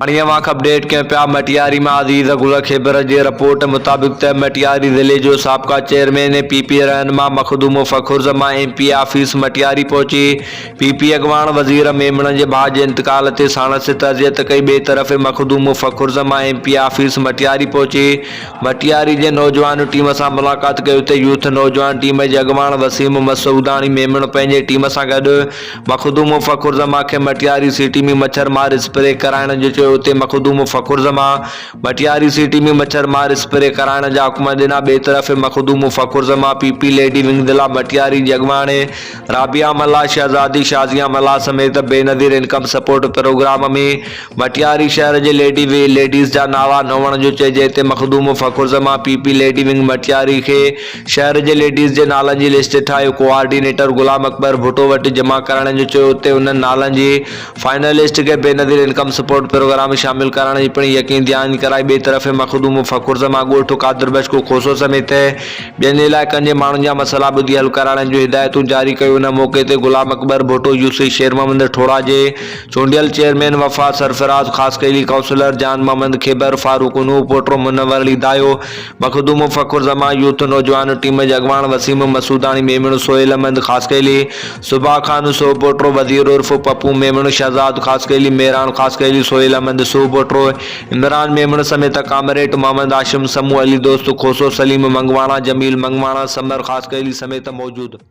هاڻي اوهان کي اپڊيٽ ڪيون پيا مٽياري مان عزيز گل کيبر جي رپورٽ مطابق ته مٽياري ضلعي جو سابقه چيئرمين ۽ پي پي رهنما Makhdoom Fakhar Zaman M P office Matiari پهچي پي پي اڳواڻ وزير ميمڻ جي ڀاء جي انتقال تي ساڻس تعزيت ڪئي ٻئي طرف Makhdoom Fakhar Zaman M P office Matiari پهچي مٽياري جي نوجوان ٽيم سان ملاقات ڪئي اتي يوٿ نوجوان ٽيم جي اڳواڻ وسيم مسعوداڻي ميمڻ پنهنجي ٽيم سان گڏ مخدوم فخر زمان کي مٽياري سٽي ۾ مڇر مار اسپري ڪرائڻ جو چيو اتي مخدوم فخر زمان مٽياري سٽي ۾ مڇر مار اسپري ڪرائڻ جا حڪم ڏنا ٻئي طرف Makhdoom Fakhar Zaman P P lady wing ضلع مٽياري جي اڳواڻي رابعه ملاح شهزادي شازيه ملاح سميت Benazir income support programme ۾ Matiari شهر جي ليڊي ليڊيز جا ناوا نوڻ جو چئي جنهن تي Makhdoom Fakhar Zaman P P lady wing Matiari کي شهر جي ليڊيز جي نالن جي لسٽ ٺاهي ڪوآرڊينيٽر غلام اڪبر ڀٽو وٽ جمع ڪرائڻ جو چيو اتي انهن نالن جي فائنل لسٽ کي بينظير انڪم سپورٽ پروگرام ۾ شامل ڪرائڻ جي پڻ يقين دهاني ڪرائي ٻئي طرف مخدوم فخر زمان ڳوٺ قادر بخش کوسو سميت ٻين علائقن جي ماڻهن جا مسئلا ٻڌي حل ڪرائڻ جون هدايتون جاري ڪيون ان موقعي تي غلام اڪبر ڀٽو يوسي شير محمد ٺوڙها جي چونڊيل چيئرمين وفا سرفراز خاصخيلي، ڪائونسلر جان محمد کيبر، فاروق نوح پوٽو، منور علي دايو، مخدوم فخر زمان يوٿ نوجوان ٽيم جي اڳواڻ وسيم مسعوداڻي ميمڻ، سهيل احمد خاصخيلي، صبا خان سوهپوٽو، وزير عرف پپو ميمڻ، شهزاد خاصخيلي، مهراڻ خاصخيلي، سهيل احمد سوهپوٽو، عمران ميمڻ سميت ڪامريڊ محمد هاشم سمون، علي دوست کوسو، سليم منگواڻا، جميل منگواڻا، ثمر خاصخيلي سميت موجود.